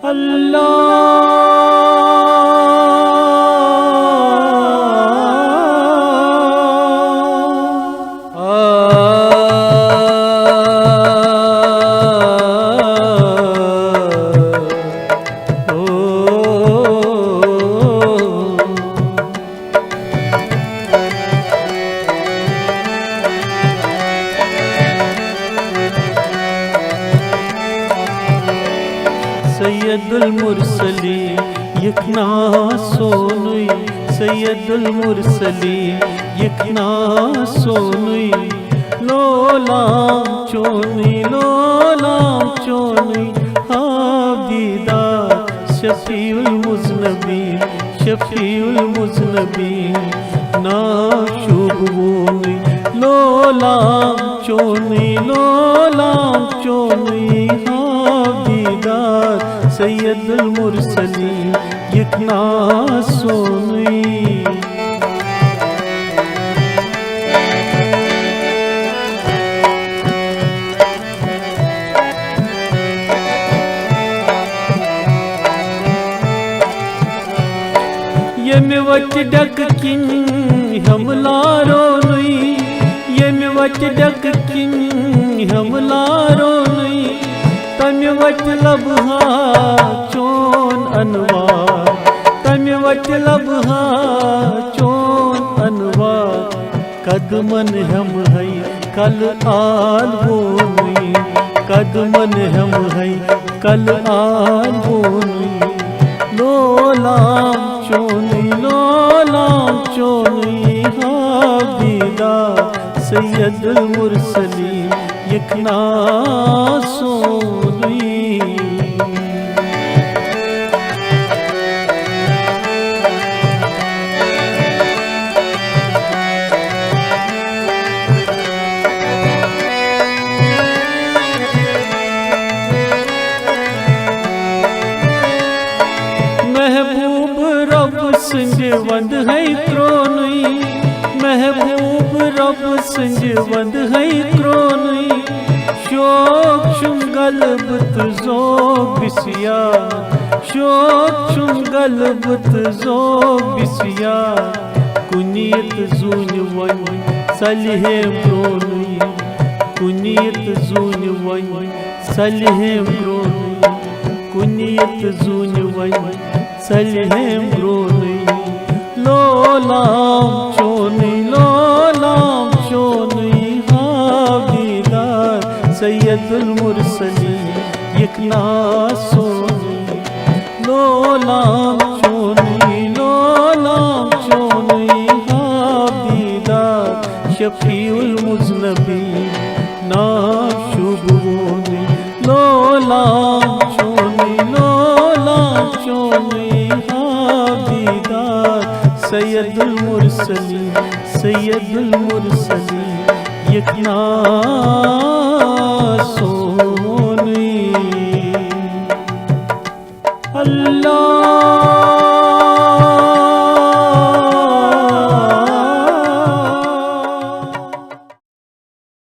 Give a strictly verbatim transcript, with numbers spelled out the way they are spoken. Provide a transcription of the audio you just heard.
اللہ۔ سید المرسلین یکنا سونُے، سید المرسلین یکنا سونُے، لولام چونُے، لولام چونُے، ہاو دیدار شفیع المذنبین، شفیع المذنبین، ناو شوبوونُے، لولام چونُے، لولام چونُے، ہاو دیدار سید المرسلین یکنا سونُے۔ ییٚمہِ وَتہِ ڈٮ۪کہٕ کِنۍ ہٮ۪مہٕ لارو نُے، ییٚمہِ وَتہِ ڈٮ۪کہٕ کِنۍ ہٮ۪مہٕ لارو نُے، تَمہِ وَتہِ لَبہٕ ہا چون اَنوار، تَمہِ وَتہِ لَبہٕ ہا چون اَنوار۔ قدمن ہٮ۪مہٕ ہے کلہٕ آل بونُے، قدمن ہٮ۪مہٕ ہے کلہٕ آل بونُے، لولام چونُے، لولام چونُے، ہاو دیدار سید المرسلین یکنا سونُے۔ محبوب رۄب سٕنٛدِ وندٕ ہے ترٛونُے، محبوب رۄب سٕنٛدِ وندٕ ہے ترٛونُے۔ شوق چھُم غلبہٕ تہٕ ذوق بسیار، شوق چھُم غلبہٕ تہٕ ذوق بسیار۔ کُنہِ تہٕ زوٗنہِ وۄنۍ ژَلہِ ہے برٛونُے، کُنہِ تہٕ زوٗنہِ وۄنۍ ژَلہِ ہے برٛونُے، کُنہِ تہٕ زوٗنہِ وۄنۍ ژَلہِ ہے برٛونُے۔ لولام چونُے، لولام چونُے، ہاو دیدار سید المرسلین یکنا سونُے۔ لولام چونُے، لولام چونُے، ہاو دیدار شفیع المذنبین، ناو شوبوونُے۔ لولام چونُے، لولام چونُے، ہاو دیدار سید المرسلین، سید المرسلین یکنا سونُے۔ اللہ۔